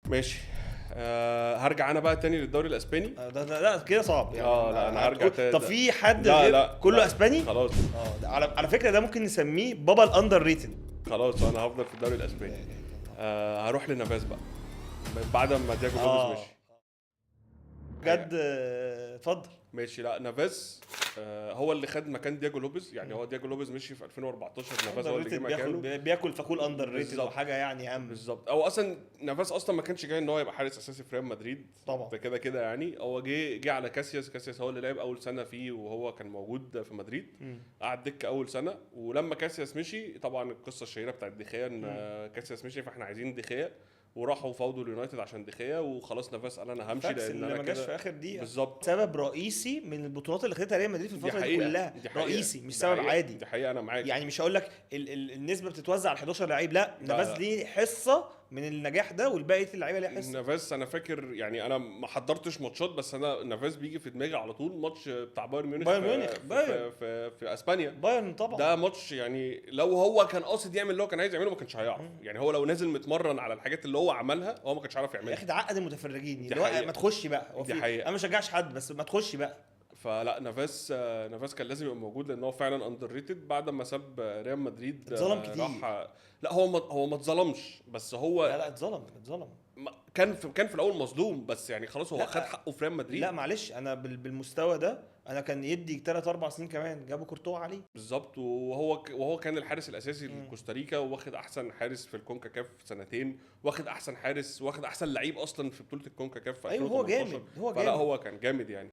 ماشي. هرجع انا بقى تاني للدوري الاسباني. ده لا كده صعب يعني. لا، انا هرجع تاني. طب في حد لا غير لا كله لا. اسباني؟ خلاص. ده على فكرة ده ممكن نسميه بابا ال underrated. خلاص، انا هفضل في الدوري الاسباني. هروح لنافاس بقى بعد ما دياجو لوبيز مشي. بجد، اتفضل. ماشي. لا، نافاس هو اللي خد مكان دياجو لوبيز، يعني هو دياجو لوبيز مشي في 2014، نافاس هو اللي جه مكانه. بياكل فاكول underrated وحاجه يعني هم. بالظبط. هو اصلا نافاس اصلا ما كانش جاي ان هو يبقى حارس اساسي في ريال مدريد ده كده كده يعني، هو جه على كاسياس. كاسياس هو اللي لعب اول سنة فيه وهو كان موجود في مدريد. قعد دكه اول سنه، ولما كاسياس مشي طبعا القصة الشهيرة بتاعت ديخيا، ان كاسياس مشي فاحنا عايزين ديخيا، وراحوا فاوضوا اليونايتد عشان ديخيا، وخلاص نافاس قال انا همشي فاكس لان اللي انا ما جاش كده في اخر دقيقة. بالظبط. سبب رئيسي من البطولات اللي خدتها ريال مدريد في دي الفترة دي حقيقة. كلها. دي حقيقة. رئيسي، مش دي سبب حقيقة. عادي. دي حقيقة، انا معاك. يعني مش هقول لك النسبة بتتوزع على 11 لعيب، لا، لا، نافاس لا. ليه حصة من النجاح ده والباقي اللعيبة ليها حصة. نافاس انا فاكر يعني انا ما حضرتش ماتشات، بس انا نافاس بيجي في دماغي على طول ماتش بتاع بايرن ميونخ بايرن ميونخ، بايرن. في اسبانيا. بايرن طبعا. ده ماتش يعني لو هو كان قاصد يعمل اللي هو كان عايز يعمله ما كانش هيعرف، يعني هو لو نازل متمرن على الحاجات اللي هو عملها هو ما كانش عارف يا يعملها. اخي ده عقد المتفرجين، دي اللي هو حقيقة. ما تخش بقى. هو دي في- حقيقة. انا ما بشجعش حد بس ما تخش بقى. فلا نافاس، نافاس كان لازم يبقى موجود لان هو فعلا underrated. بعد ما ساب ريال مدريد، اتظلم كتير. راح. لا، هو ما اتظلمش، بس هو لا لا، اتظلم اتظلم. كان في الاول مظلوم، بس يعني خلاص هو لا. خد حقه في ريال مدريد. لا معلش، انا بالمستوى ده انا كان يدي 3 4 سنين كمان، جابوا كورتوا عليه. بالظبط. وهو كان الحارس الاساسي لكوستاريكا، واخد احسن حارس في الكونكاكاف سنتين، واخد احسن حارس، واخد احسن لعيب اصلا في بطوله الكونكاكاف في ايوه، هو 2018. جامد، هو فلا جامد. هو كان جامد يعني.